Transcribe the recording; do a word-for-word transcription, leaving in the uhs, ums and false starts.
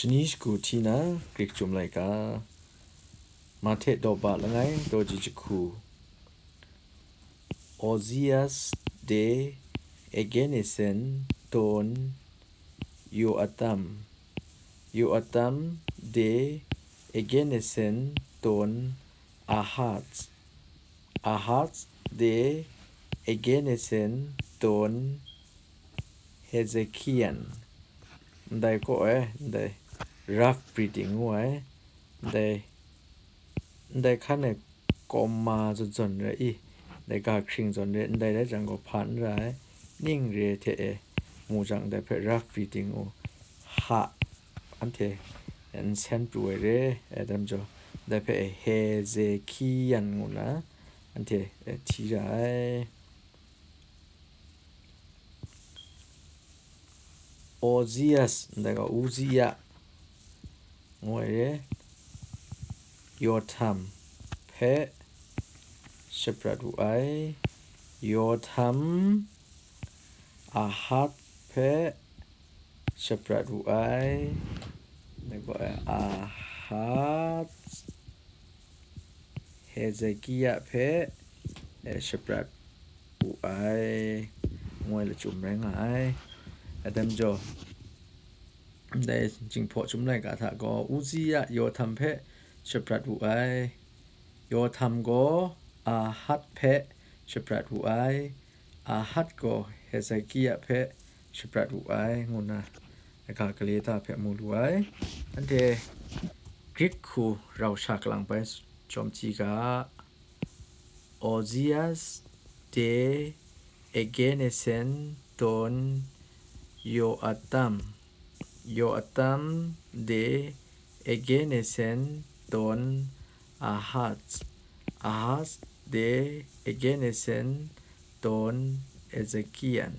Shani shagu hti na Grik Chyum Laika. Mahte daw ba langai daw ji jahku. Ozias de Egenesen ton Yoatam. Yoatam de Egenesen ton Ahaz. Ahaz de Egenesen ton Hezekian. Ndai kaw e, ndai rough reading ngu ai, ndai, ndai hkan e comma zawn zawn rai i, ndai ga hkring zawn rai, ndai rai jang gaw hpa n ra ai, ning re hte e mu jang, ndai hpe rough reading ngu, ha, anhte n sen pru ai re, e, dai majaw, ndai hpe e Hezekian ngu na, anhte, e, hti ra ai. Ozias, ndai gaw Uzia ngu ai re, Yotam hpe shaprat wu ai. Yotam Ahaz hpe shaprat wu ai. Ndai gaw Ahaz Hezekia hpe, e, shaprat wu ai, ngu ai lachyum rai nga ai. Atam jaw, ndai Jinghpaw Chyum Laika hta gaw, Uzia Yotam hpe shaprat wu ai, Yotam gaw Ahaz hpe shaprat wu ai, Ahaz gaw Hezekia hpe shaprat wu ai, ngu na, ga gale ta hpe mu lu ai. Anhte Grik hku rau sha kalang bai jawm hti ga, Ozias de Egenesen ton Yoatam, Yoatam de Egenesen ton Ahaz, Ahaz de Egenesen ton Ezekian,